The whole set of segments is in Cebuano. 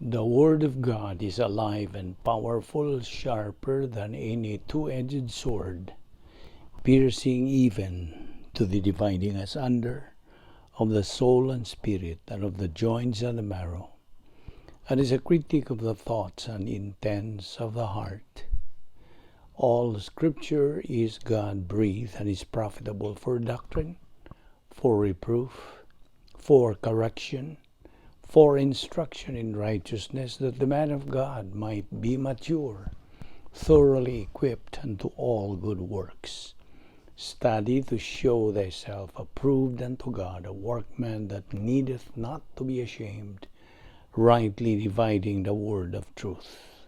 The Word of God is alive and powerful, sharper than any two-edged sword, piercing even to the dividing asunder of the soul and spirit, and of the joints and the marrow, and is a critic of the thoughts and intents of the heart. All Scripture is God-breathed and is profitable for doctrine, for reproof, for correction, for instruction in righteousness, that the man of God might be mature, thoroughly equipped unto all good works. Study to show thyself approved unto God, a workman that needeth not to be ashamed, rightly dividing the word of truth.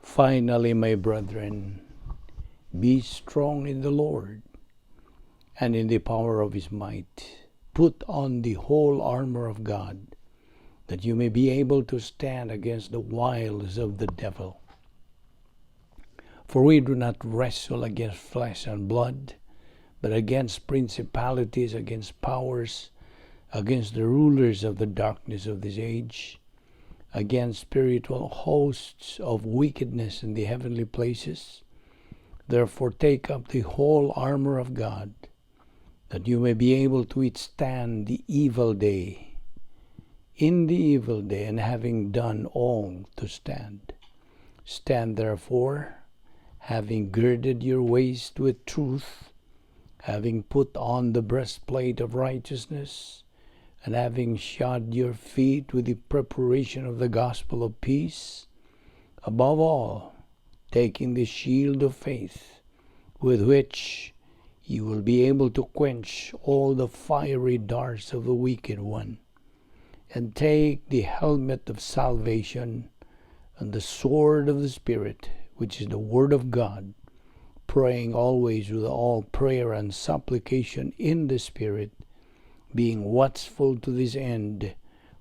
Finally, my brethren, be strong in the Lord and in the power of his might. Put on the whole armor of God, that you may be able to stand against the wiles of the devil. For we do not wrestle against flesh and blood, but against principalities, against powers, against the rulers of the darkness of this age, against spiritual hosts of wickedness in the heavenly places. Therefore take up the whole armor of God, that you may be able to withstand the evil day, in the evil day, and having done all to stand. Stand therefore, having girded your waist with truth, having put on the breastplate of righteousness, and having shod your feet with the preparation of the gospel of peace. Above all, taking the shield of faith, with which you will be able to quench all the fiery darts of the wicked one, and take the helmet of salvation and the sword of the Spirit, which is the word of God, praying always with all prayer and supplication in the Spirit, being watchful to this end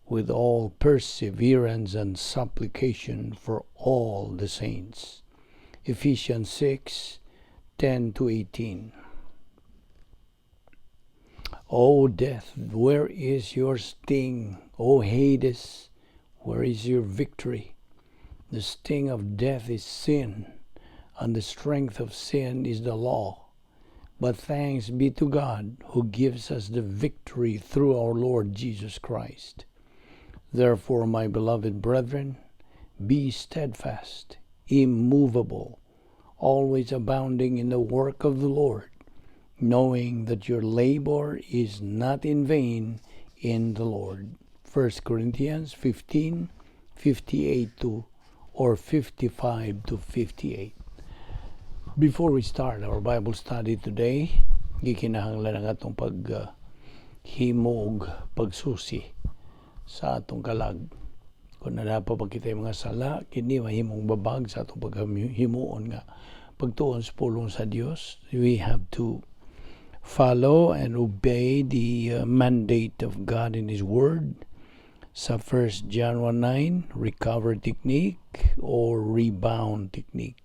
with all perseverance and supplication for all the saints. Ephesians 6:10 to 18. O death, where is your sting? O Hades, where is your victory? The sting of death is sin, and the strength of sin is the law. But thanks be to God, who gives us the victory through our Lord Jesus Christ. Therefore, my beloved brethren, be steadfast, immovable, always abounding in the work of the Lord, knowing that your labor is not in vain in the Lord. 1 Corinthians 15:58 to or 55 to 58. Before we start our Bible study today, gikinahanglan ang atong paghimog, pagsusi sa atong kalag. Kung naa pa kita mga sala, kini mahimong babag sa atong paghimuon nga pagtuon sa pulong sa Dios. We have to follow and obey the mandate of God in His Word. Sa 1 John 1:9, recover technique or rebound technique.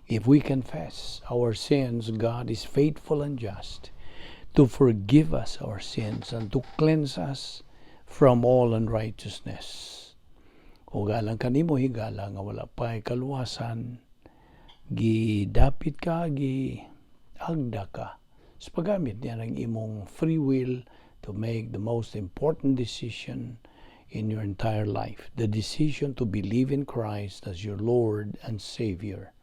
If we confess our sins, God is faithful and just to forgive us our sins and to cleanse us from all unrighteousness. O galang kanimo higala nga wala pa'y kaluwasan, gidapit ka, giagda ka sa paggamit niya ng imong free will to make the most important decision in your entire life, the decision to believe in Christ as your Lord and Savior.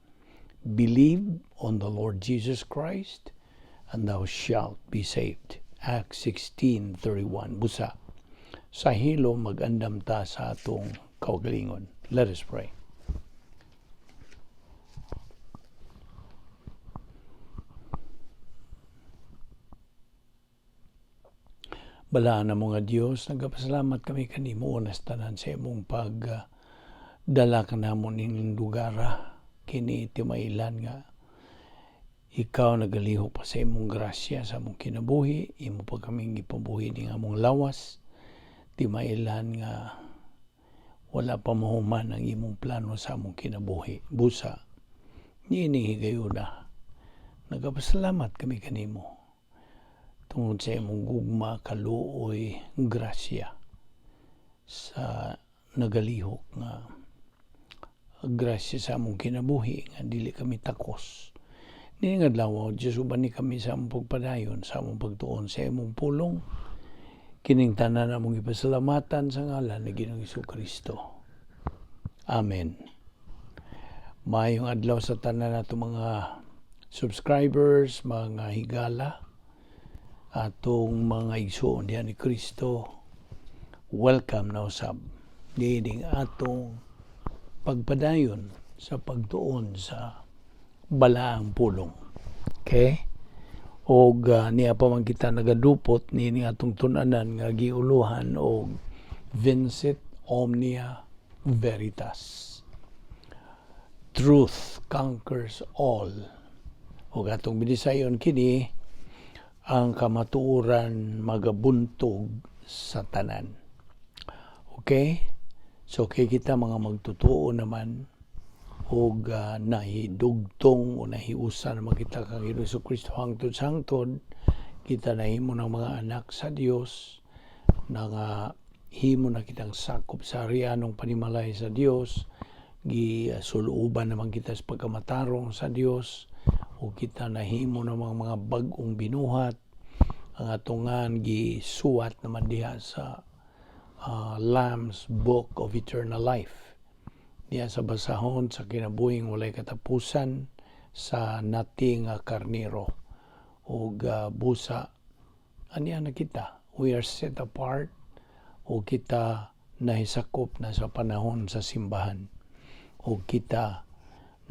Believe on the Lord Jesus Christ, and thou shalt be saved. Acts 16:31. Busa, sa hilo mag-andam ta sa atong kaugalingon. Let us pray. Balaan na mga Diyos, nagpasalamat kami kanimo unas tanan sa imong pagdala ka namon ning lugara kini timailan nga ikaw nagaliho pa sa imong grasya sa among kinabuhi, imo pa kaming gipabuhi ning among lawas, timailan nga wala pa mahuman ang imong plano sa among kinabuhi. Busa, niining higayuna, nagpasalamat kami kanimo tungod sa imong gugma, kaluoy, grasya sa Nagalihok nga grasya sa among kinabuhi nga dili kami takos. Niining adlaw, Diyos, uban ni kami sa among pagpadayon, sa among pagtuon sa imong pulong. Kining tanan among ipasalamatan sa ngalan ni Ginoong Kristo. Amen. Maayong adlaw sa tanan nato mga subscribers, mga higala, atong mga igsoon diha ni Kristo. Welcome na usab niining atong pagpadayon sa pagtuon sa balaang pulong. Okay? Og niya pa man kita nagadupot niining atong tun-anan nga giuluhan og Vincit Omnia Veritas. Truth conquers all. Og atong binisayon kini, ang kamatuoran magabuntog sa tanan. Okay? So kay kita mga magtutuo naman og nahidugtong o nahiusa naman kita kang Hesus Kristo hangtod sa hangtod, kita nahimo ng mga anak sa Dios, na nga himo na kitang sakop sa harianong panimalay sa Dios, gisuluoban naman kita sa pagkamatarong sa Dios, o kita nahimo ng mga bag-ong binuhat, ang atongan gisuwat naman diha sa Lamb's Book of Eternal Life. Diya sa basahon sa kinabuhing walay katapusan sa nati nga karnero. Og busa, aniya na kita. We are set apart o kita nahisakop na sa panahon sa simbahan. O kita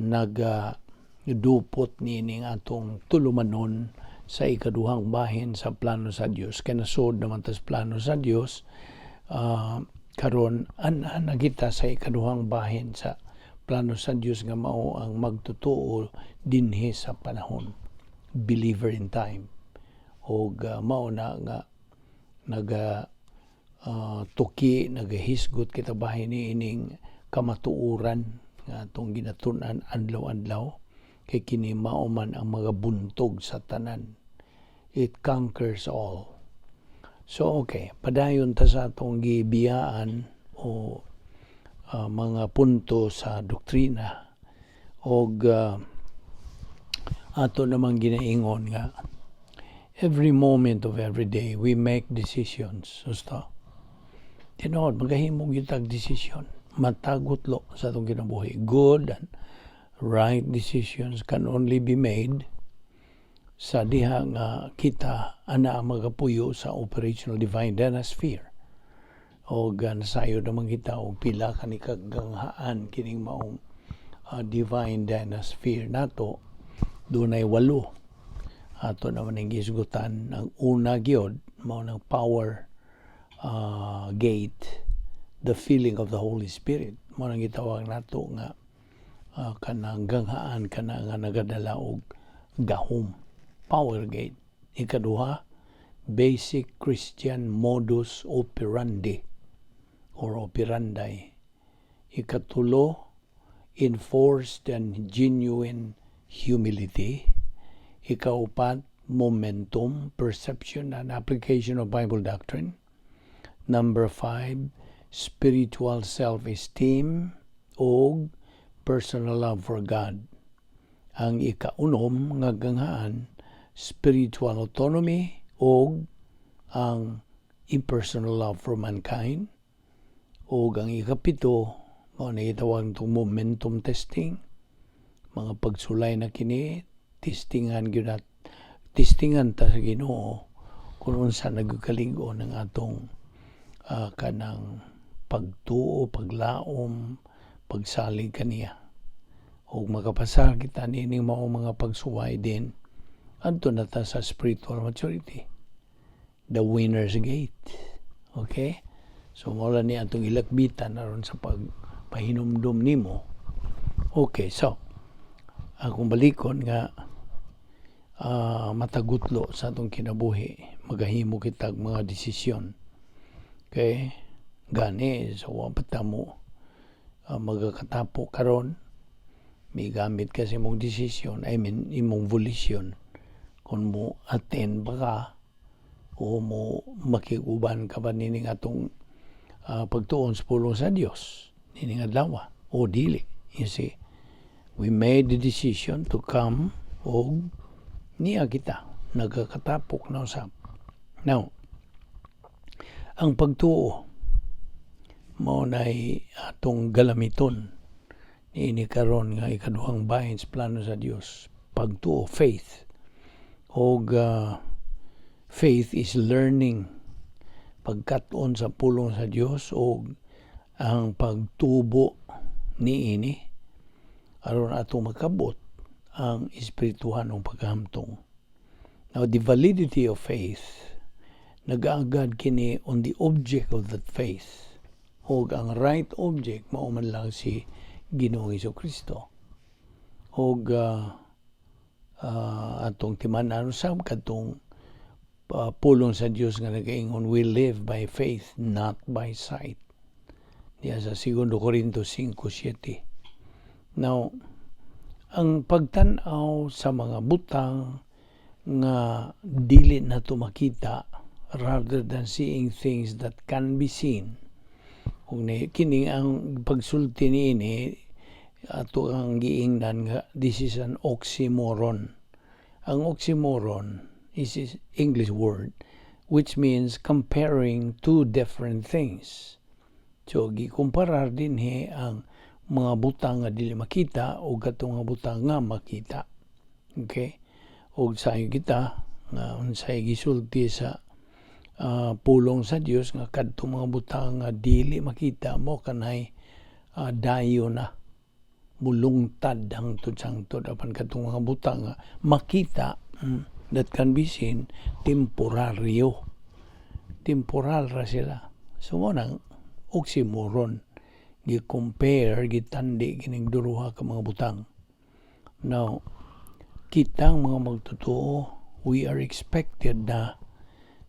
naga dupot niining atong tulumanon sa ikaduhang bahin sa plano sa Dios. Kay nasod naman tas plano sa Dios, karon an na kita sa ikaduhang bahin sa plano sa Dios nga mao ang magtotoo dinhi sa panahon, believer in time. Og mao na nga naga tuki, nagahisgot kita bahin ni ining kamatuoran nga atong ginatun-an adlaw-adlaw, kay kini mao man ang mga buntog sa tanan. It conquers all. So okay, padayon ta sa atong gibiyaan o mga punto sa doktrina, og ato namang ginaingon nga every moment of every day we make decisions. Gusto? Tinuod, magahimo gyud tag desisyon. Matagutlo sa atong kinabuhi. Good and right decisions can only be made sa diha nga kita ana ang magapuyo sa operational divine dynasphere. Og nasayo naman kita og pila kani kaganghaan kining maong divine dynasphere nato. Dunay walo. Ato naman ang gisgutan. Ang una gyud mao ng power gate, the feeling of the Holy Spirit. Mao nang gitawag nato nga kanang ganghaan kana nga nagadala og gahom, power gate. Ikaduha, basic Christian modus operandi or operandi. Ikatulo, enforced and genuine humility. Ikaupat, momentum, perception and application of Bible doctrine. Number five, spiritual self-esteem o personal love for God. Ang ikaunom nga ganghaan, spiritual autonomy o ang impersonal love for mankind. O ang ikapito, mao na gitawag itong momentum testing. Mga pagsulay na kini, testingan gyud at testingan ta sa Ginoo kung unsa nagkalig-on ng atong kanang pagtuo, paglaom, pagsalig kaniya. Ug makapasar kita niining mao mga pagsuway din, adto na ta sa spiritual maturity. The winner's gate. Okay? So mao ni atong ilakbitan aron sa pagpahinumdum nimo. Okay, so akong balikon nga matagutlo sa atong kinabuhi, magahimo kitag mga desisyon. Okay? Gani, so wa pa ta mo magakatapo karon, migamit kasi imong desisyon, I mean, imong volition, kung mo attend ba ka o mo makiguban ka ba nining atong Pagtuon sa pulong sa Dios nining adlaw o dili. You see, we made the decision to come og niya kita nagkakatapok na usab. Now, ang pagtuo mao nay atong galamiton niini karon nga ikaduhang bahin sa plano sa Dios. Pagtuo, faith. Og faith is learning, pagkat-on sa pulong sa Dios og ang pagtubo niini aron atong makabot ang espirituhanong paghamtong. Now, the validity of faith, nagaagad kini on the object of that faith. Og ang right object mao man lang si Ginoong Kristo. Og atong timan-an usab kadtong pulong sa Dios nga nagaingon, "We live by faith, not by sight." Diya sa 2 Corinto 5:7. Now, ang pagtan-aw sa mga butang nga dili nato makita rather than seeing things that can be seen. Kung ni kini ang pagsulti niini, ato ang giingnan nga this is an oxymoron. Ang oxymoron is an English word which means comparing two different things. So gikumparar dinhi ang mga butang nga dili makita o katong mga butang nga makita. Okay? Og sayo kita nga unsay gisulti sa pulong sa Dios nga kadtong mga butang nga dili makita mo kanay dayo na mulungtad hangtod sangtod, apan kadtong mga butang nga makita, that can be seen, temporaryo, temporal ra sila. So mo nang oxymoron, gi-compare, gitandi kining duruha ka mga butang. Now, kitang mga magtotoo, we are expected na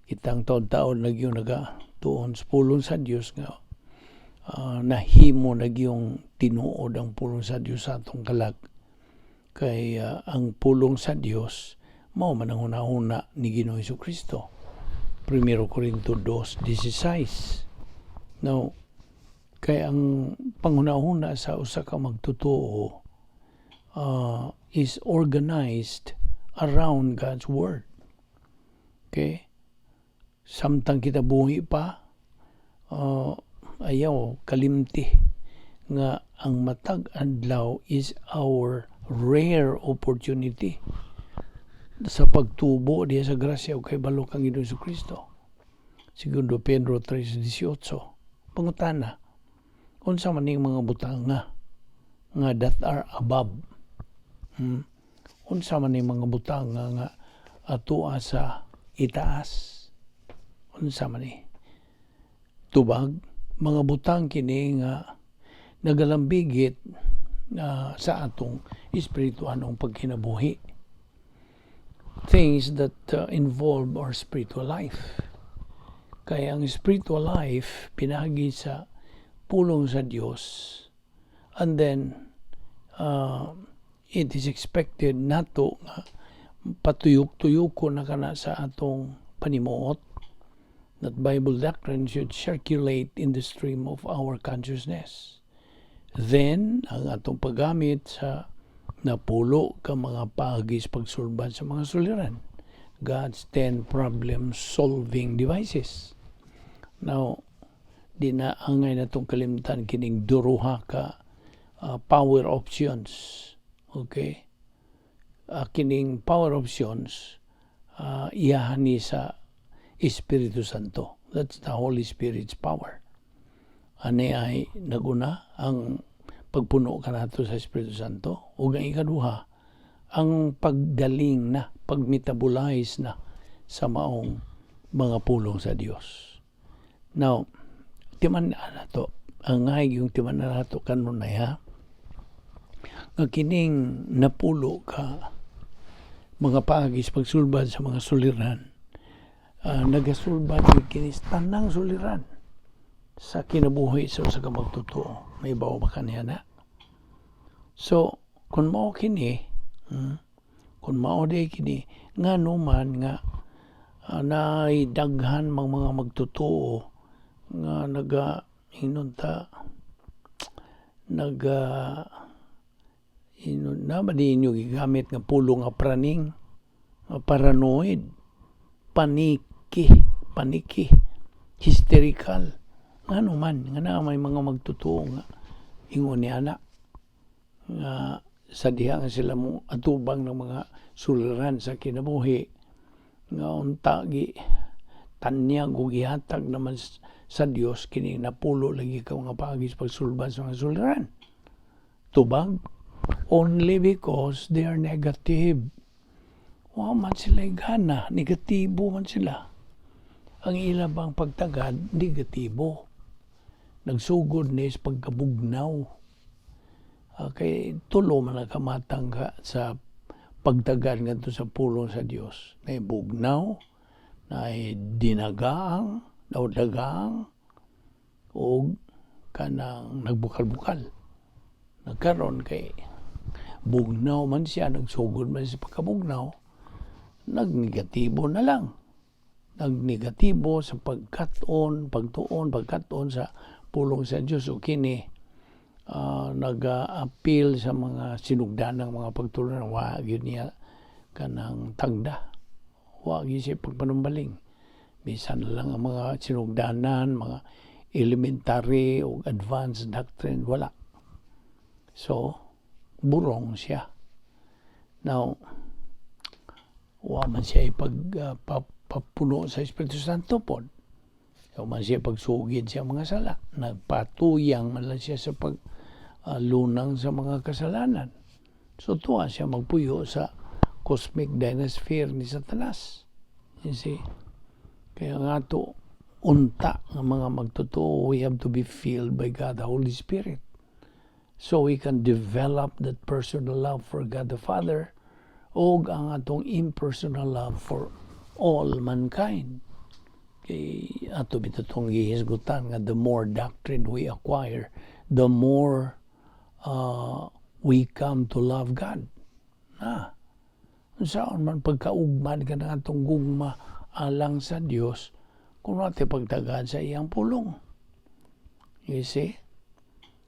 kitang taon-taon na gyud nagatuon sa pulong sa Dios nga nahimo na gyung tinuod ang pulong sa Dios sa atong kalag, kay ang pulong sa Dios mao man ang hunahuna ni Ginoong Kristo. 1 Corinto 2:16. Now, kay ang panghunahuna sa usa ka magtotoo is organized around God's Word. Okay? Samtang kita buhi pa, ayaw kalimti nga ang matag adlaw is our rare opportunity sa pagtubo diya sa grasya o kahibalo kang Ginoong Kristo. Segundo Pedro 3:18. Pangutana, unsa man ning mga butang nga that are above? Unsa man ning mga butang nga atoa sa itaas? Unsa man ni? Tubag, mga butang kini nga nagalambigit sa atong espirituanong pagkinabuhi. Things that involve our spiritual life. Kaya ang spiritual life pinagi sa pulong sa Dios, and then it is expected nato nga patuyok-tuyoko na kana sa atong panimuot, that Bible doctrine should circulate in the stream of our consciousness. Then, ang atong paggamit sa 10 ka mga paagi sa pagsulbad sa mga suliran. God's 10 problem-solving devices. Now, di na angay natong kalimtan kining duruha ka power options. Okay? Kining power options, iyahan ni sa Espiritu Santo. That's the Holy Spirit's power. Ani ay naguna ang pagpuno kanato sa Espiritu Santo ug ang ikaduha, ang paggaling na, pagmetabolize na sa maong mga pulong sa Dios. Now, timan na to, ang ngay yung timan na nato kanunay, ha, nga kining 10 ka mga paagi sa pagsulbad sa mga suliran, nagasulbad gyud kini sa tanang suliran sa kinabuhi sa usa ka magtotoo. May bawo ba kaniya na? So, kung mao kini, kung mao day kini, ngano man nga naay daghan mang mga magtotoo Nga naga ingon ta naga inon na ba di inyo gigamit nga pulong nga praning, nga paranoid, paniki, paniki, hysterical? Ngano man nga naa may mga magtotoo nga ingon ni ana nga sa diha nga sila mo atubang ng mga suliran sa kinabuhi nga unta gi tanyag o gihatag naman sa Dios kini napulo lagi ka mga paagi sa pagsulbad sa mga suliran? Tubag, only because they are negative. Wa man sila gana, negatibo man sila. Ang ila bang pagtagad, negatibo. Nagsugod ni sa pagkabugnaw. Kay tulo man ang kamatang ka sa pagtagad ngadto sa pulong sa Dios. Nay bugnaw, nay dinagaang, dagaang, og kanang nagbukal-bukal. Nagkaroon kay bugnaw man siya, nagsugod man siya sa pagkabugnaw, nagnegatibo na lang. Nagnegatibo sa pagkat-on, pagtuon, pagkat-on sa pulong sa Dios o kini nag-appeal sa mga sinugdanang mga pagtulunan, wa gyud niya kanang tagda. Wa gyud siya pagpanumbaling. Bisan lang ang mga sinugdanan, mga elementary o advanced doctrine, wala. So, burong siya. Now, wa man siya ipag papuno sa Espiritu Santo pod. Wa man siya pagsugid sa mga sala. Nagpatuyang man lang siya sa pag lunang sa mga kasalanan. So, tuwa siya magpuyo sa cosmic dynasphere ni Satanas. You see? Kaya nga to, unta nga mga magtotoo, we have to be filled by God, the Holy Spirit, so we can develop that personal love for God the Father o ang atong impersonal love for all mankind. Kay ato bitong gihisgutan nga the more doctrine we acquire, the more we come to love God. Na, unsaon man pagkaugman ka ng atong gugma alang sa Dios kung natin pagtagaan sa iyang pulong? You see?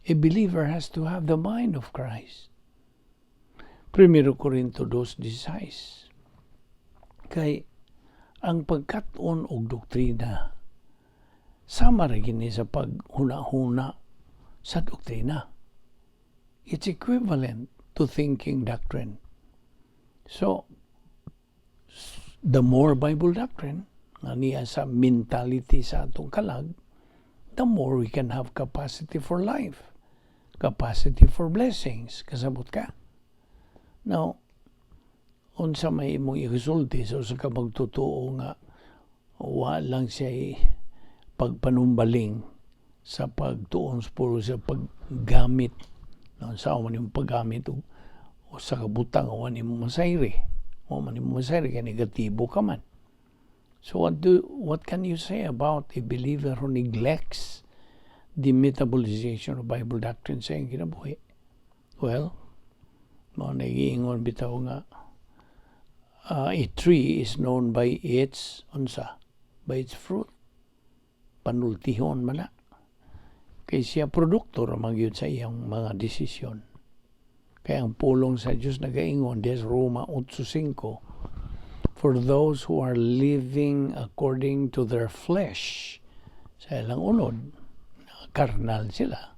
A believer has to have the mind of Christ. 1 Corinto 2.16. Kay ang pagkat-on og doktrina sama ra gini sa paghuna-huna sa doktrina. It's equivalent to thinking doctrine. So, the more Bible doctrine nga niya sa mentality sa atong kalag, the more we can have capacity for life, capacity for blessings. Kasabot ka? Now, unsa may imong isulti sa usa ka magtotoo nga wa lang siya pagpanumbaling sa pagtuon sa pulong, sa paggamit, no, sa man imong paggamit o sa kabutang, wa nimo masayri, wa man nimo masayri kay negatibo ka man? So what can you say about a believer who neglects the metabolization of Bible doctrine sa iyang kinabuhi? Well, mao na giingon bitaw nga a tree is known by its unsa? By its fruit. Panultihon man na. Kay siya produkto ra man gyud sa iyang mga desisyon. Kaya ang pulong sa Diyos nagaingon des Roma 8:5, "For those who are living according to their flesh," sa ilang unod, karnal sila,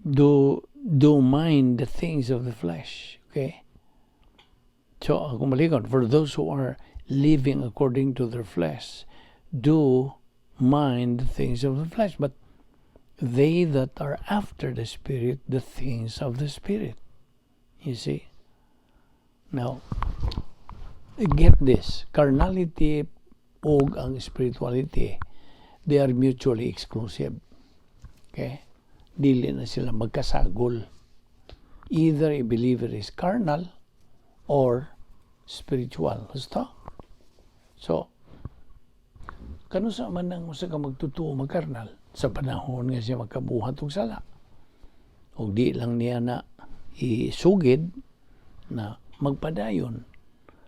do mind the things of the flesh. Okay? So, ako malikon, "For those who are living according to their flesh, do mind the things of the flesh. But they that are after the Spirit, the things of the Spirit." You see? Now, get this. Carnality ug ang spirituality, they are mutually exclusive. Okay? Dili na sila magkasagol. Either a believer is carnal or spiritual. Basta. So, kanusa man ang usa ka magtotoo magkarnal sa panahon nga siya makabuhat og sala? Og di lang niya na isugid na magpadayon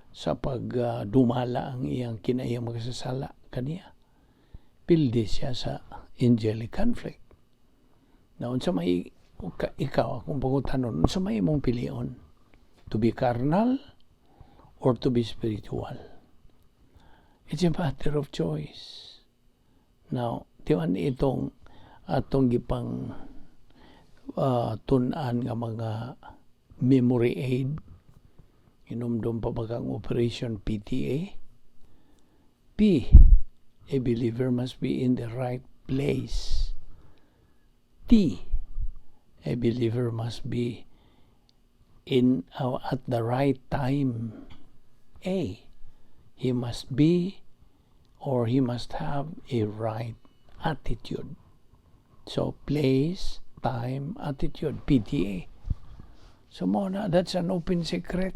sa pagdumala ang iyang kinaiyang makasasala. kaniya. Pildi siya sa angelic conflict. Na unsa may ikaw, akong pangutanon, unsa may imong pilion? To be carnal or to be spiritual? It's a matter of choice. Now, di man itong atong gipang tun-an nga mga memory aid. Hinumdom pa ba kang Operation PTA? P, a believer must be in the right place. T, a believer must be in at the right time. A, he must be or he must have a right attitude. So, place, time, attitude, PTA. So, mao na, that's an open secret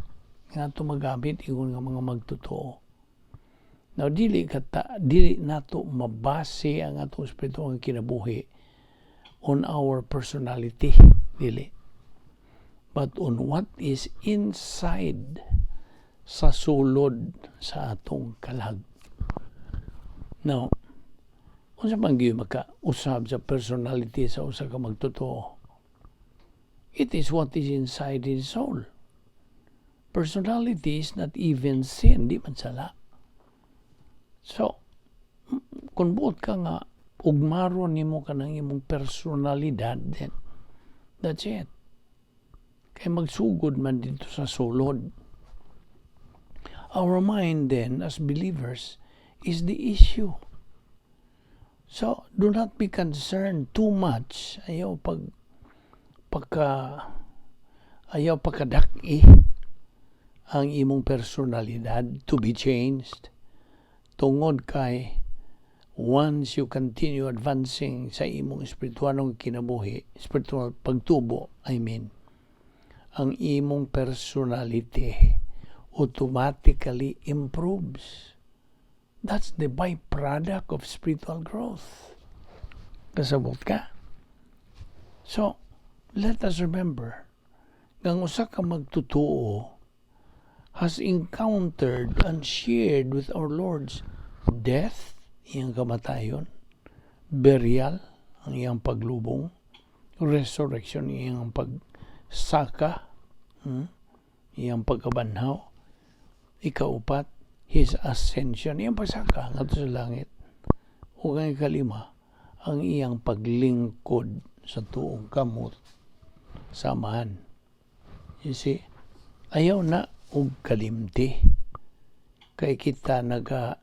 nga tumagamit ingon nga mga magtotoo. Now, dili nato mabase ang atong espiritual nga kinabuhi on our personality, dili. But on what is inside, sa sulod sa atong kalag. Now, unsa man gyud maka-usab sa personality sa usa ka magtotoo? It is what is inside his soul. Personality is not even sin, di man sala. So, kung buot ka nga ugmaron nimo kanang imong personalidad, then that's it. Kay magsugod man dito sa sulod. Our mind then, as believers, is the issue. So, do not be concerned too much. Ayaw pagkadak-i ang imong personalidad to be changed. Tungod kay once you continue advancing sa imong espiritualong kinabuhi, spiritual pagtubo, I mean, ang imong personality automatically improves. That's the byproduct of spiritual growth. Kasabot ka? So, let us remember, nga ang usa ka magtotoo has encountered and shared with our Lord's death, iyang kamatayon, burial, ang iyang paglubong, resurrection, iyang pagsaka, iyang pagkabanhaw, ikaupat, His ascension, iyang pagsaka ngadto sa langit, ug ang ikalima, ang iyang paglingkod sa tuong kamot sa Amahan. You see, ayaw na og kalimti. Kay kita naga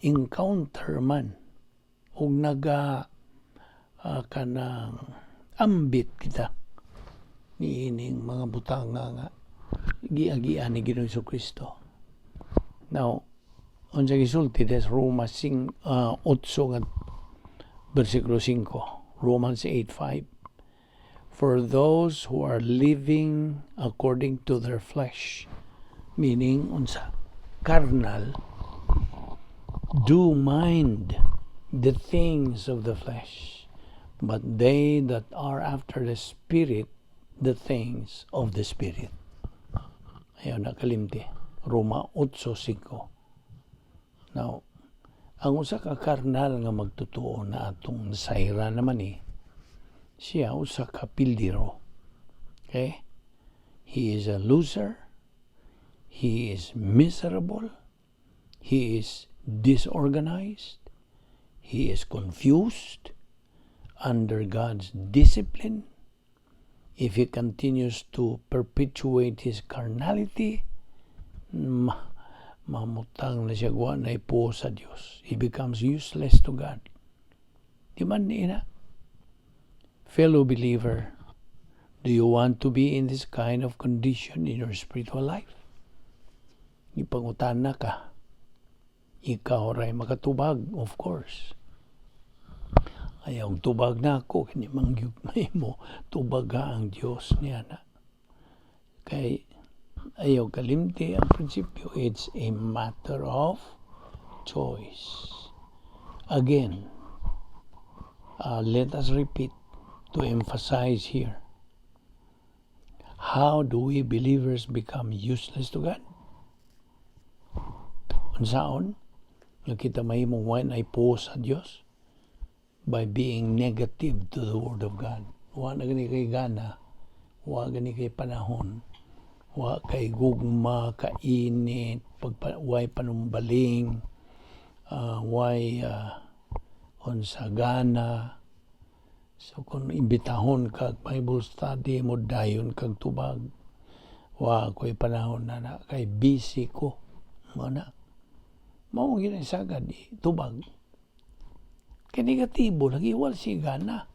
encounter man ug naga kanang ambit kita niining mga butanga nga giagian ni Ginoong Kristo. Now, unsa gisulti des Roma 8 nga bersikulo 5, Romans 8:5. For those who are living according to their flesh, meaning unsa? Carnal, do mind the things of the flesh, but they that are after the Spirit, the things of the Spirit. Ayaw na kalimti. Roma 8:5. Now, ang usa ka karnal nga magtotoo na atong nasayra naman eh, siya usa ka pildiro. Okay? He is a loser. He is miserable. He is disorganized. He is confused under God's discipline. If he continues to perpetuate his carnality, mamutang na siya, wa na ipuo sa Dios. He becomes useless to God. Di man ni na? Fellow believer, do you want to be in this kind of condition in your spiritual life? Ipangutana ka. Ikaw ray makatubag, of course. Ayaw tubag na ako, kini mangyug mo, tubaga ang Diyos niya na. Kay ayaw kalimti ang prinsipyo, it's a matter of choice. Again, let us repeat to emphasize here. How do we believers become useless to God? Unsaon? Nga kita mahimong wa nay puos sa Dios by being negative to the Word of God. Wa na gani kay gana, wa gani kay panahon, wa kay gugma, kainit, pagpa, way panumbaling, way unsa gana. So kung imbitahon kag Bible study mo, dayon kag tubag. Wa ko'y panahon na na kay busy ko. Mao na. Mao gyud sagad tubag. Kay negatibo lagi, wala siya gana.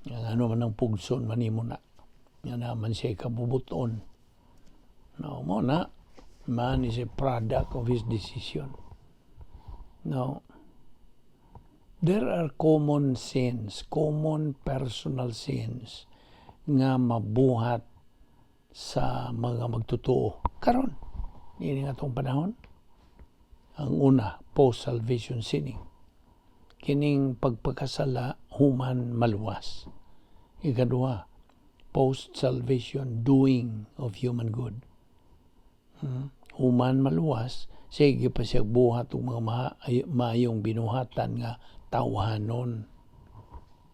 Nga ano man ang pugson man nimo na. Nga naman siya kabubuton. No, mao na. Man is a product of his decision. No. There are common sins, common personal sins nga mabuhat sa mga magtotoo. Karon, ini nga atong panahon. Ang una, post-salvation sinning. Kining pagpakasala human maluwas. Ikaduha, post-salvation doing of human good. Human maluwas, sige pa siya buhat og mga maayong binuhatan nga tawhanon.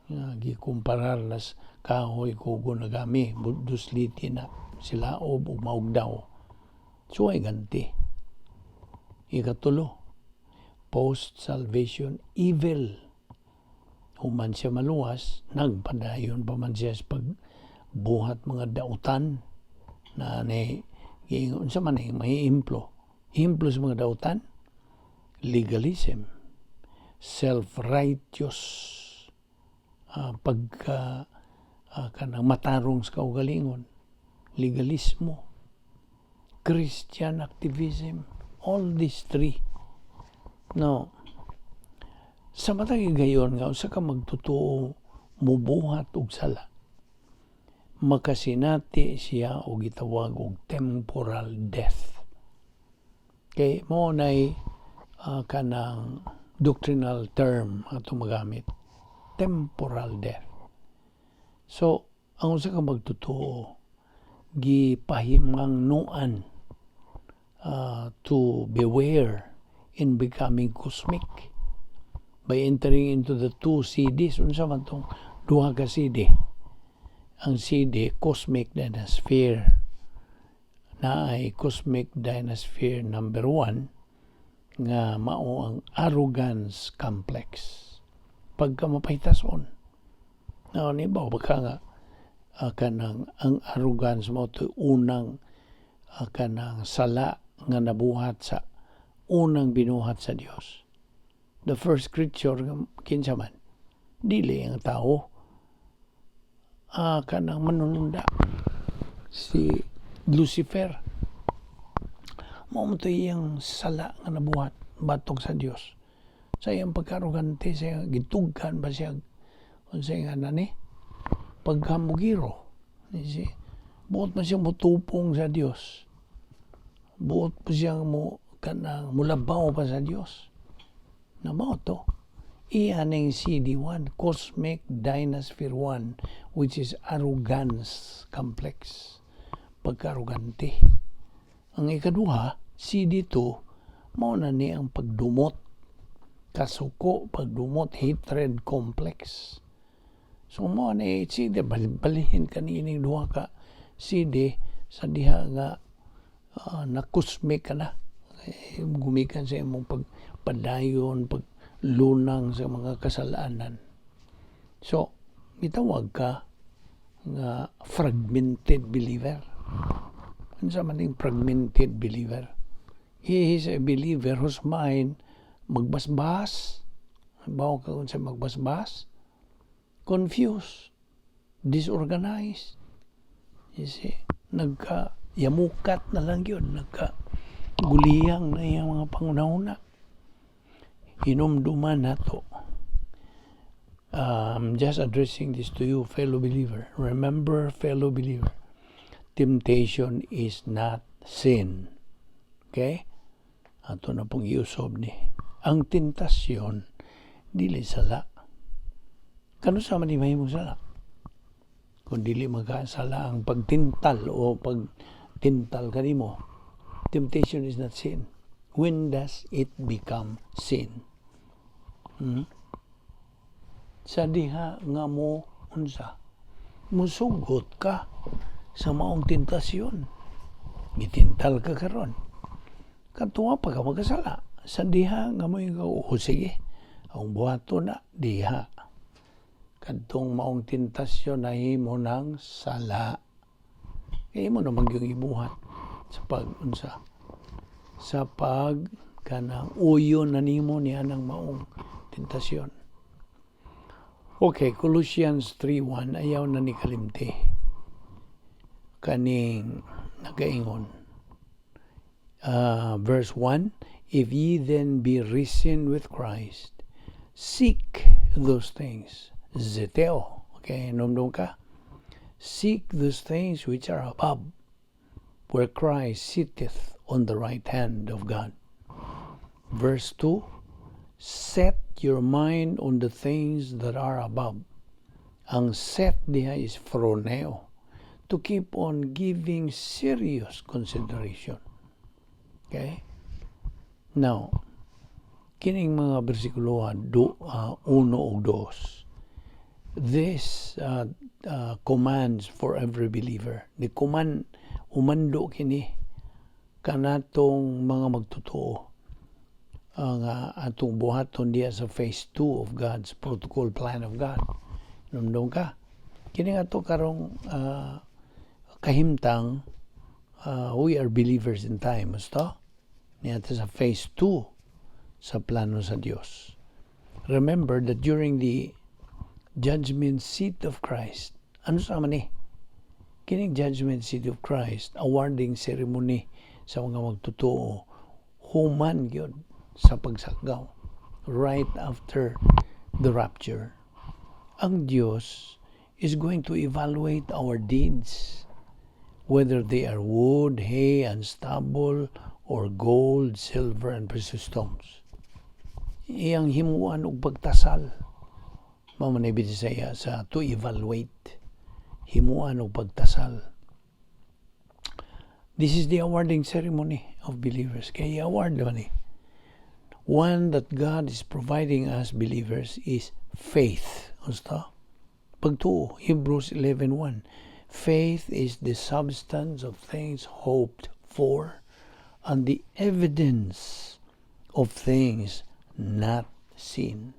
Nga gikumparar nas kahoy kugo nagami, dusliti na silaob ug maugdaw. Suway ganti. Ikatulo, post-salvation evil. Human siya maluwas, nagpadayon pa man siya sa pagbuhat mga dautan na ni giingon sa man eh, may implo. Implo sa mga dautan, legalism, self-righteous, pagka kanang matarong sa kaugalingon, legalismo, Christian activism, all these three. No, sa matag gayon nga usa ka magtotoo mubuhat og sala, makasinati siya og gitawag og temporal death. Kay mao nay kanang doctrinal term atong magamit, temporal death. So, ang usa ka magtotoo gipahimangnuan to beware in becoming cosmic by entering into the two CDs. Unsa man tong duha ka CD? Ang CD, Cosmic Dynasphere, na ay Cosmic Dynasphere number 1 nga mao ang arrogance complex. Pagka mapahitason. Na ni ba baka nga kanang ang arrogance mao to unang kanang sala nga nabuhat sa unang binuhat sa Dios. The first creature kinsa man? Dili ang tao. Kanang manununda si Lucifer. Mao mo to iyang sala nga nabuhat batok sa Dios. Sa iyang pagkaarogante, sa iyang gitugkan ba siya unsay nga nani pagkamugiro. You see? Buot man siyang mutupong sa Dios. Buot pa siyang mo kanang mulabaw pa sa Dios. Na mao to. Iya ning CD1, Cosmic Dynasphere 1, which is arrogance complex. Pagka-arrogante. Ang ikaduha, CD2, mao na ni ang pagdumot. Kasuko, pagdumot, hatred complex. So mao ni CD, balihin kaniining duha ka CD sa diha nga na-cosmic ka na. Eh, gumikan sa imong pagpadayon, paglunang sa mga kasalanan. So, gitawag ka nga fragmented believer. Unsa man ning fragmented believer? He is a believer whose mind magbasbas. Bawo ka kung sa magbasbas? Confused, disorganized. You see, nagka yamukat na lang yun, nagka guliyang na iyang mga pangunahuna. Hinumduman nato. Just addressing this to you, fellow believer. Remember, fellow believer, temptation is not sin. Okay? Ato na pong iusob ni. Ang tentasyon, dili sala. Kano sa man di mahimong sala? Kung dili magkasala ang pagtintal o pagtintal kanimo, temptation is not sin. When does it become sin? Hmm? Sa diha nga mo unsa? Musugot ka sa maong tentasyon. Gitintal ka karon. Katuwa pa ka magkasala. Sa diha nga mo ikaw, "Oh, sige, ang buhato na diha." Kadtong maong tentasyon nahimo ng sala. Kaya mo naman yung ibuhat sa pag unsa, sa pag kanang uyo na nimo niya ng maong tentasyon. Okay, Colossians 3:1, ayaw na ni kalimti. Kaning nagaingon. Verse 1, "If ye then be risen with Christ, seek those things." Zeteo. Okay, numdum ka? "Seek those things which are above, where Christ sitteth on the right hand of God." Verse 2, "Set your mind on the things that are above." Ang "set" diha is phroneo. To keep on giving serious consideration. Okay? Now, kining mga bersikulo uno ug dos. This commands for every believer. Ni command, umando kini kanatong mga magtotoo ang atong buhaton diya sa phase 2 of God's protocol plan of God. Numdum ka? Kini nga to karong kahimtang, we are believers in time. Basta? Niya sa phase 2 sa plano sa Dios. Remember that during the judgment seat of Christ, ano sa man ni? Kining judgment seat of Christ, awarding ceremony sa mga magtotoo, human gyud sa pagsakgaw, right after the rapture. Ang Dios is going to evaluate our deeds, whether they are wood, hay, and stubble, or gold, silver, and precious stones. Iyang himuan og pagtasal. Mao man Bisaya sa "to evaluate." Himuan og pagtasal. This is the awarding ceremony of believers. Kaya award naman eh. One that God is providing us believers is faith. Gusto? Pagtuo, Hebrews 11:1. "Faith is the substance of things hoped for and the evidence of things not seen."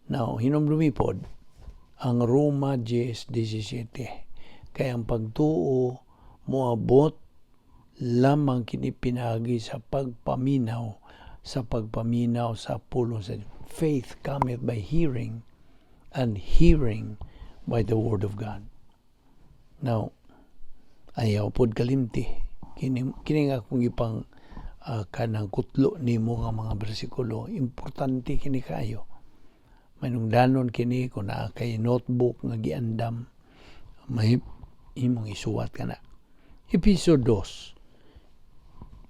Now, hinumdumi pod ang Roma 10:17. Kaya ang pagtuo moabot lamang kini pinaagi sa pagpaminaw sa pulong sa Diyos. Faith cometh by hearing and hearing by the word of God. Now, ayaw pod kalimti. Kini nga akong ipang kanang kutlo nimo nga mga bersikulo, importante kini kayo. Manungdanon kini kung naa kay notebook nga giandam, may imong isuwat kana. Episo 2,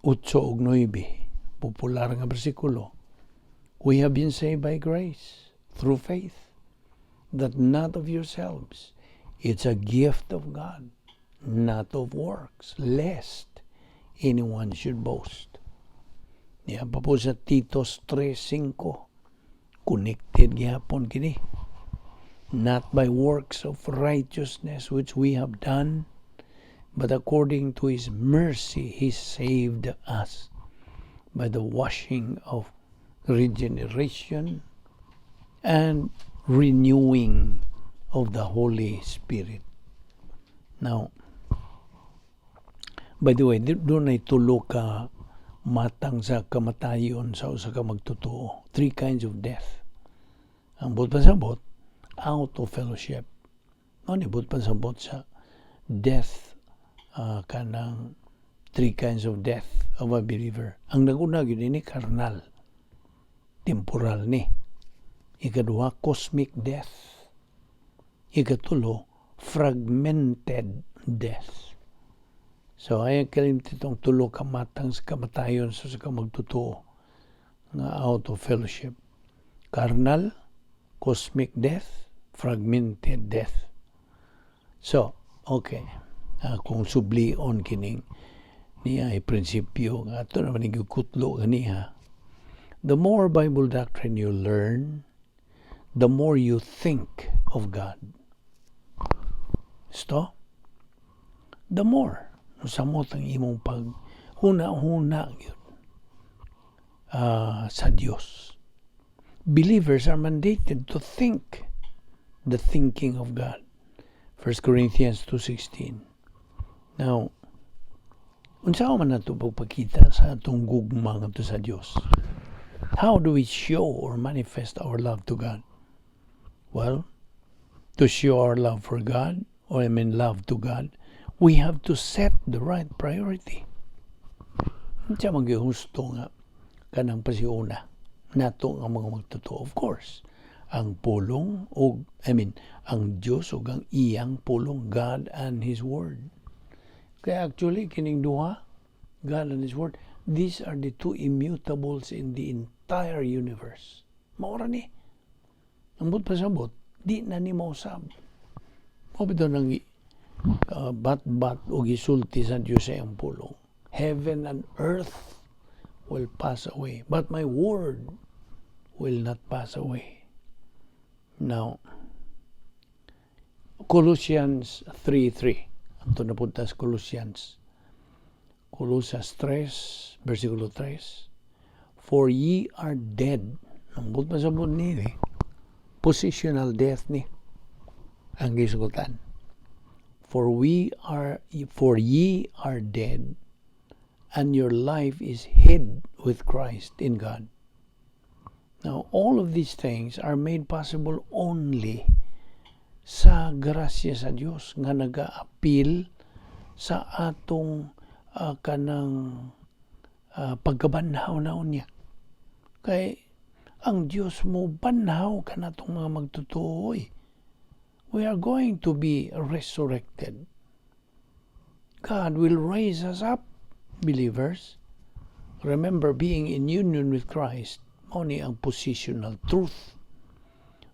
8 ug 9, popular nga bersikulo. "We have been saved by grace through faith, that not of yourselves. It's a gift of God, not of works, lest anyone should boast." Niya pa po sa Titos 3:5, connected gihapon kini. "Not by works of righteousness which we have done, but according to His mercy He saved us by the washing of regeneration and renewing of the Holy Spirit." Now, by the way, dunay tulo ka matang sa kamatayon sa usa ka magtotoo. Three kinds of death. Ang buot pasabot, out of fellowship. No, ni buot pasabot sa death, kanang three kinds of death of a believer. Ang naguna gyud ni carnal, temporal ni. Ikaduha, cosmic death. Ikatulo, fragmented death. So ay kalimti itong tulo ka matang sa kamatayon sa magtotoo nga out of fellowship. Carnal, cosmic death, fragmented death. So, okay. Kung sublion kining Niya ay prinsipyo nga ato naman gikutlo ganiha. The more Bible doctrine you learn, the more you think of God. Sto? The more samot ang imong pag huna-huna gyud sa Dios. Believers are mandated to think the thinking of God. 1 Corinthians 2:16. Now, unsa man nato pagpakita sa atong gugma ngadto sa Dios? How do we show or manifest our love to God? Well, to show our love for God, or I mean love to God, we have to set the right priority. Unsa man husto nga kanang pasiuna nato nga mga magtotoo? Of course, ang pulong og, I mean, ang Dios ug ang iyang pulong, God and His Word. Kaya actually kining duha, God and His Word, these are the two immutables in the entire universe. Mao ra ni. Ang buot pasabot, di na ni mausab. Mao bitaw nang bat-bat og isulti sa Dios sa iyang pulong. "Heaven and earth will pass away, but my word will not pass away." Now, Colossians 3:3. Adto na punta sa Colossians. Colosas 3, versikulo 3. "For ye are dead." Ang buot pasabot ni, eh, positional death ni ang gisugutan. For ye are dead, and your life is hid with Christ in God." Now, all of these things are made possible only sa grasya sa Dios nga nagaapil sa atong kanang pagkabanhaw na unya. Kay ang Dios mo banhaw kanatong mga magtotoo. We are going to be resurrected. God will raise us up, believers. Remember, being in union with Christ, mao ni ang positional truth.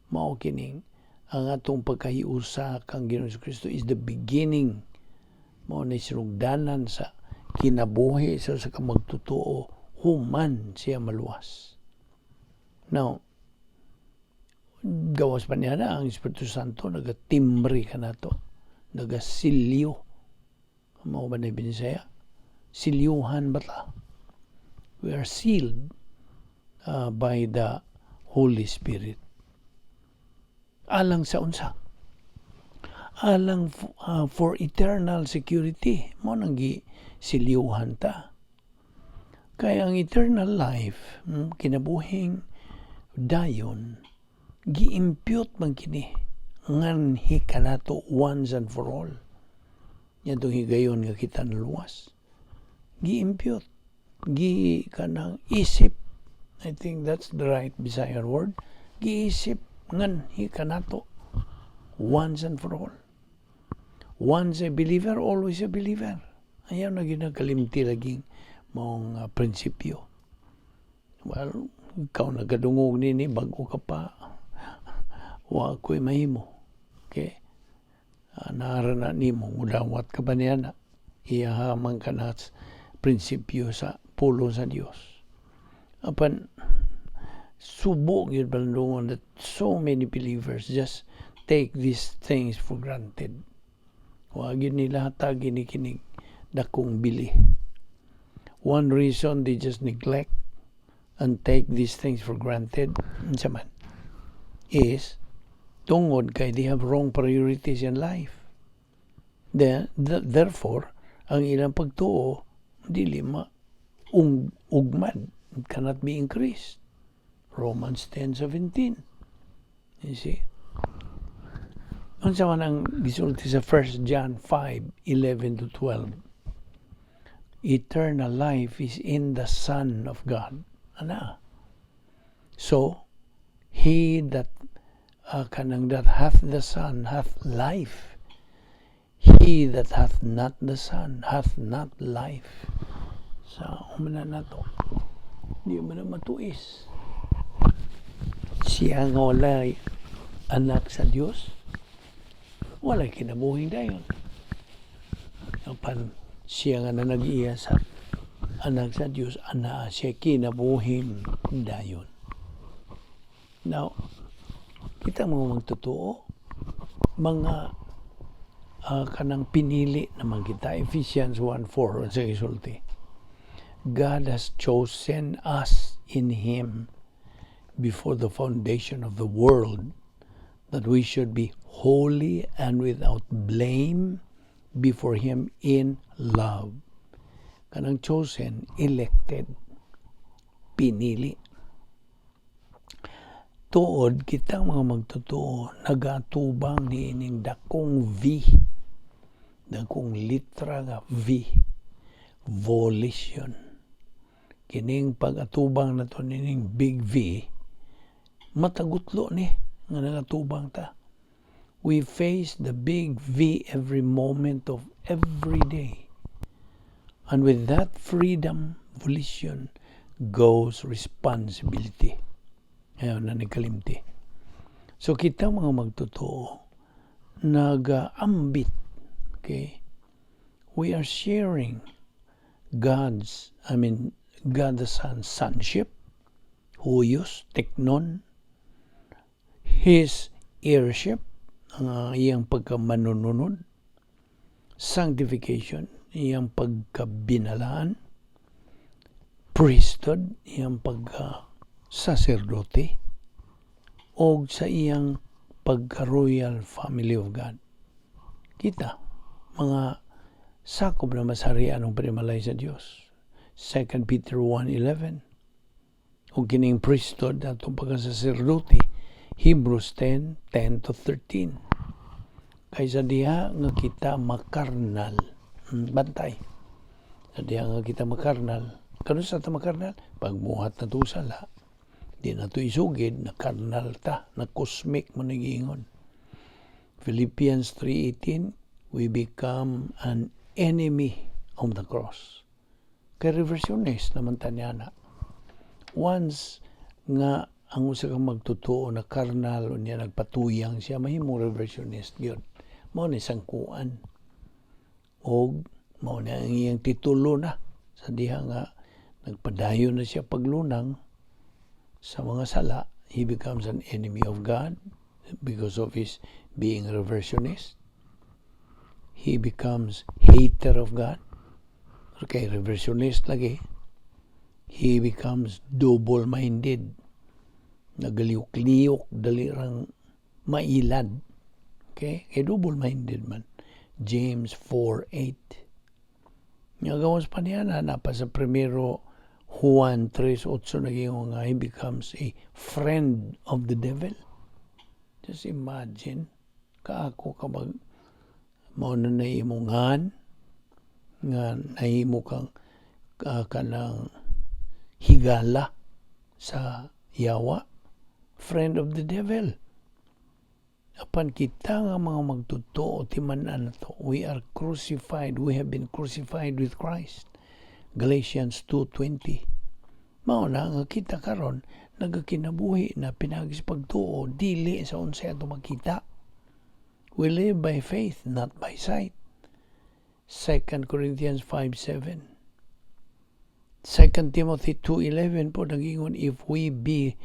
Mao kining ang atong pagkahiusa kang Ginoong Kristo is the beginning. Mao ni sinugdanan sa kinabuhi sa kamagtotoo human siya maluwas. Now, gawas pa niya na ang Espiritu Santo nagatimbre kanato, nagasilyo. Mao ba na Binisaya? Silyuhan ba ta? We are sealed by the Holy Spirit. Alang sa unsa? Alang for eternal security. Mao nang gisilyuhan ta. Kaya ang eternal life, kinabuhing dayon, gi-impute man kini nganhi kanato once and for all. Yadtong higayon nga kita naluwas. Gi-impute. Gi kanang isip. I think that's the right Bisayan word. Giisip nganhi kanato once and for all. Once a believer, always a believer. Ayaw na ginakalimti laging maong prinsipyo. Well, ikaw nagadungog nini, bago ka pa, wa ko'y mahimo. Okay? Nara na nimo, mudawat ka ba niya na? Iyaha man ka na prinsipyo sa pulong sa Dios. Apan, subo gyud balandungon that so many believers just take these things for granted. Wa gyud nila hatagi ni kinig dakong bili. One reason they just neglect and take these things for granted, unsa man, is tungod kay they have wrong priorities in life. Then, therefore, ang ilang pagtuo dili ma ugmad, it cannot be increased. Romans 10:17. You see? Unsa man ang gisulti sa 1 John 5:11 to 12? "Eternal life is in the Son of God." Ana. "So, he that kanang that hath the Son hath life. He that hath not the Son hath not life." Sa humana nato, di man na matuis. Siya nga walay anak sa Dios, walay kinabuhing dayon. Apan Siya nga na nag-iya sa Anak sa Dios, anaa siya kinabuhing dayon. Now, kita mga magtotoo, mga kanang pinili naman kita. Ephesians 1:4, unsa gisulti? God has chosen us in Him before the foundation of the world that we should be holy and without blame before Him in love. Kanang chosen, elected, pinili. Tuod kitang mga magtotoo nagatubang niining dakong V, dakong litra nga V, volition. Kining pag-atubang nato nining big V, matagutlo ni nga nagatubang ta. We face the big V every moment of every day. And with that freedom, volition, goes responsibility. Ayaw na nagkalimti. So kita mga magtotoo, nag-ambit, okay? We are sharing God's, I mean, God the Son, sonship, huios, teknon, His heirship, ang iyang pagkamanununod, sanctification, iyang pagkabinalaan, priesthood, iyang pagka-saserdote, o sa iyang pagka-royal family of God. Kita, mga sakop na masarian ng panimalay sa Dios. 2 Peter 1:11. O kining priesthood atong pagkasaserdote, Hebrews 10:10 to 13. Kaysa diha nga kita makarnal, bantay. Sa diha nga kita makarnal, kanus-a ta makarnal? Pagmuhat nato sala, di nato isugid, na karnal ta, na cosmic mo nagiingon. Philippians 3:18, we become an enemy of the cross. Kay reversionist naman ta niya na. Once nga ang usa ka magtotoo na karnal unya nagpatuyang siya, mahimong reversionist gyud. Mao ni sangkuan. Og mao ni ang iyang titulo na sa diha nga nagpadayon na siya paglunang sa mga sala, he becomes an enemy of God because of his being a reversionist. He becomes hater of God. Okay, reversionist lagi. He becomes double-minded. Nagaliyok-liyok, dali rang mailad. Okay? Kay double-minded man. James 4:8. Nga gawas pa niya na napa sa Primero Juan 3:8 naging nga he becomes a friend of the devil. Just imagine, kaako ka mag mao na naimungan nga nahimo kang kanang higala sa yawa, friend of the devil. Apan kita nga mga magtotoo, timan-an nato, we are crucified, we have been crucified with Christ. Galatians 2:20. Mao na nga kita karon nagakinabuhi na pinaagi sa pagtuo, dili sa unsay ato makita. We live by faith, not by sight. 2 Corinthians 5:7. 2 Timothy 2:11 po nagingon, "If we be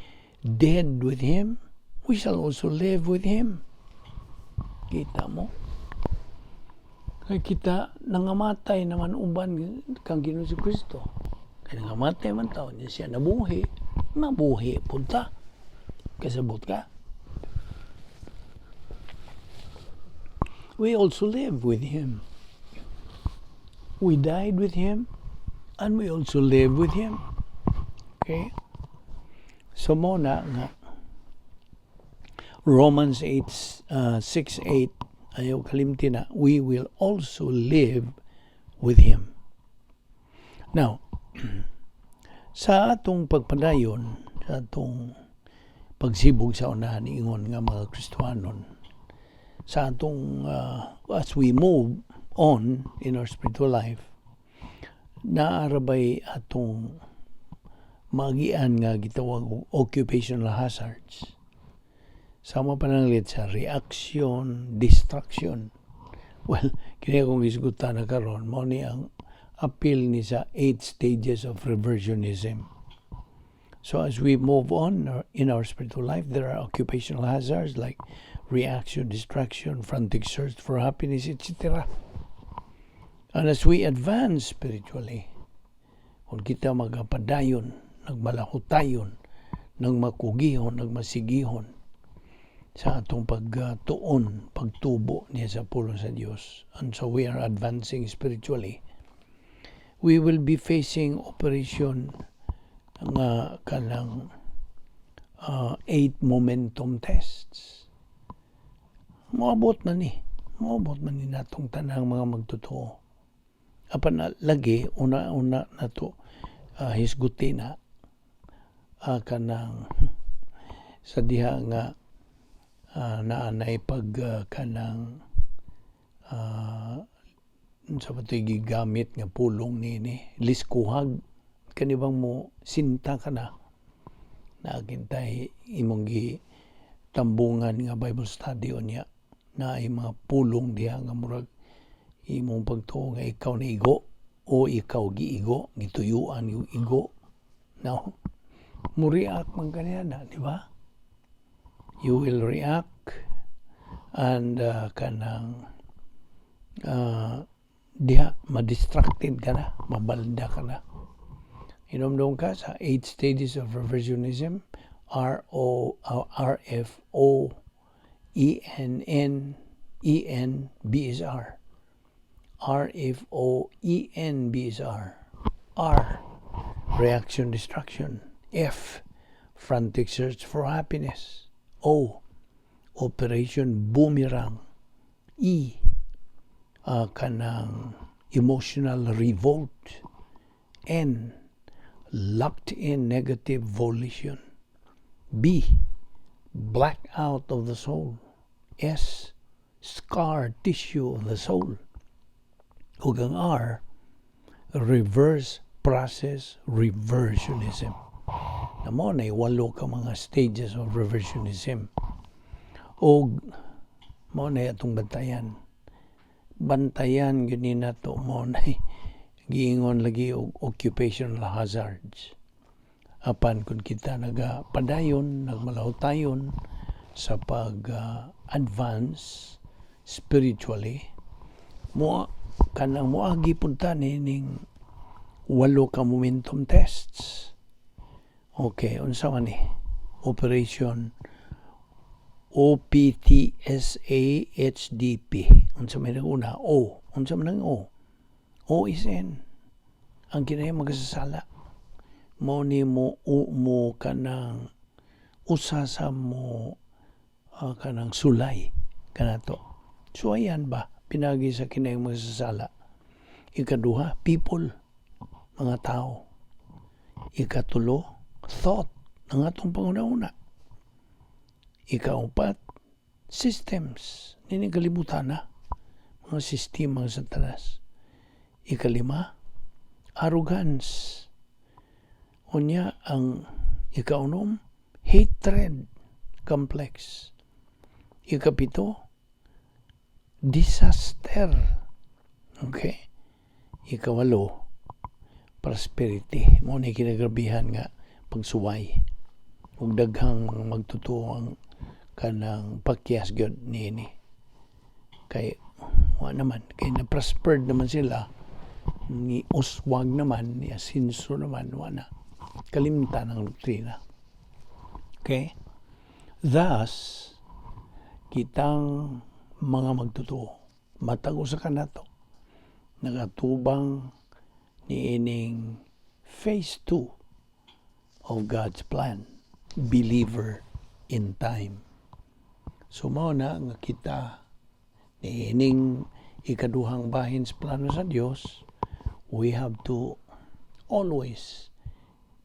dead with Him, we shall also live with Him." Kita mo? Kay kita nangamatay naman uban kang Ginoo Kristo. Kay nangamatay man taon niya siya nabuhi, nabuhi pud ta. Kasabot ka? We also live with Him. We died with Him and we also live with Him. Okay? So mao na nga Romans 8, 6, 8, ayaw kalimti na, we will also live with Him. Now, sa atong pagpadayon, sa atong pagsibog sa unahan, ingon nga mga Kristohanon, sa atong, as we move on in our spiritual life, naarabay atong magian nga gitawag og occupational hazards. Sama pananglit sa reaction, distraction. Well, kini akong gisgutan na karon, mao ni ang Apil ni sa eight stages of reversionism. So as we move on in our spiritual life, there are occupational hazards like reaction, distraction, frantic search for happiness, etc. And as we advance spiritually, kung kita magapadayon, nagmalahutayon, nagmakugihon, nagmasigihon sa atong pagtuon, pagtubo niya sa pulong sa Dios. And so we are advancing spiritually. We will be facing operation nga kanang eight momentum tests. Moabot man ni. Moabot man ni natong tanang mga magtotoo. Apan na, lagi, una-una na to hisguti na kanang sa diha nga naanay pag kanang sa ba gigamit nga pulong nini, liskuhag, kanibang mo sinta ka na nakintay imong gi tambungan nga Bible study unya na ay mga pulong diha nga murag imong pagtuo nga ikaw na igo o ikaw giigo, gituyuan yung igo. Now, mo react man kaniya na, di ba? You will react and kanang diha ma-distracted ka na, mabalda ka na. Inomdom ka sa eight stages of reversionism, R O R F O E N N E N B S R. R F O E N B S R. R, reaction, destruction. F, frantic search for happiness. O, operation boomerang. E, kanang emotional revolt. N, locked in negative volition. B, blackout of the soul. S, scar tissue of the soul. Ug ang R, reverse process reversionism. Na mo na walo ka mga stages of reversionism. Og mo na atong bantayan. Bantayan gyud ni nato mo na giingon lagi og occupational hazards. Apan kung kita nagapadayon, nagmalahutayon sa pag advance spiritually, mo kanang moagi punta ni ning walo ka momentum tests. Okay, unsa man ni? Operation OPTSAHDP. Unsa man ang una? O. Unsa man ang O? O is N. Ang kinahanglan magasasala. Mo ni mo o, mo kanang usa sa mo kanang sulay kanato. So ayan ba pinagi sa kinahanglan magasasala. Ikaduha, people, mga tao. Ikatulo, thought, ang atong panguna-una. Ikaupat, systems, nini kalibutan na, mga sistema sa Satanas. Ikalima, arrogance. Unya, ang ikaunom, hatred complex. Ikapito, disaster. Okay? Ikawalo, prosperity. Mo ni kinagrabihan nga pagsuway. Ug daghang mga magtotoo ang kanang pakyas gyud niini. Kay wa naman kay na prospered naman sila, ni uswag naman, ni asinso naman, wa na kalimtan ang doktrina. Okay? Thus, kitang mga magtotoo, matag usa kanato, nagatubang niining phase 2 of God's plan, believer in time. So mao na nga kita niining ikaduhang bahin sa plano sa Dios, we have to always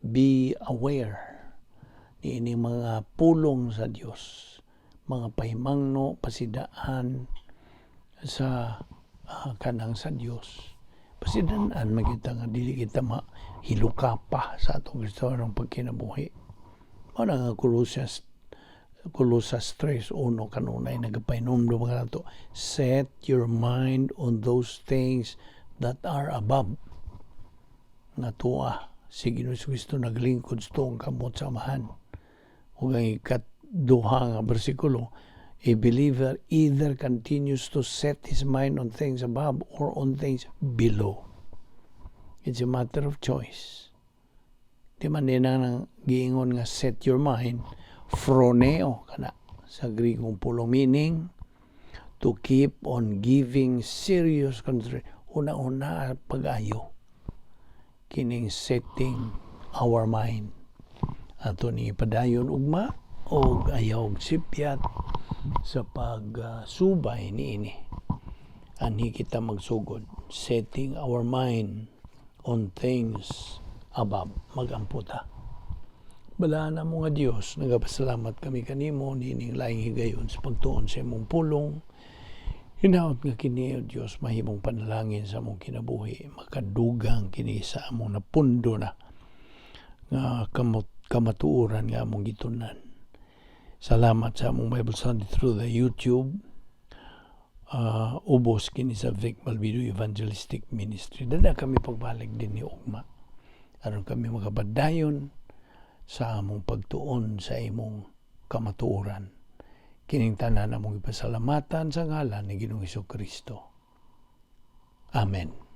be aware niining mga pulong sa Dios, mga pahimangno, pasidaan sa kanang sa Dios. Pasidaan man kita nga dili kita mahiluka pa sa atong Kristohanong pagkinabuhi. Mao na nga Colosas 3:1 kanunay nagapahinumdum mga nato, set your mind on those things that are above. Nga tuwa si Ginoong Kristo naglingkod sa tuong kamot sa Amahan. Ug ang ikaduha nga bersikulo, a believer either continues to set his mind on things above or on things below. It's a matter of choice. Di man din ang giingon nga "set your mind," phroneo kana sa Grikong pulong, meaning to keep on giving serious consideration. Una-una pag-ayo kining setting our mind. Ato ni ipadayon ugma og ayaw og sipyat sa pagsubay niini. Anhi kita magsugod, setting our mind on things above. Magampo ta. Balaan mo nga Dios, nagapasalamat kami kanimo niining laing higayon sa pagtuon sa imong pulong. Hinaot nga kini, O Dios, mahimong panalangin sa among kinabuhi, makadugang kini sa among napundo na nga kamot kamatuoran nga among gitunan. Salamat sa among Bible study through the YouTube. Ubos kini sa Vic Malvido Evangelistic Ministry. Dada kami pagbalik dinhi ugma, aron kami makapadayon sa among pagtuon sa imong kamatuoran. Kining tanan among ipasalamatan sa ngalan ni Ginoong Kristo. Amen.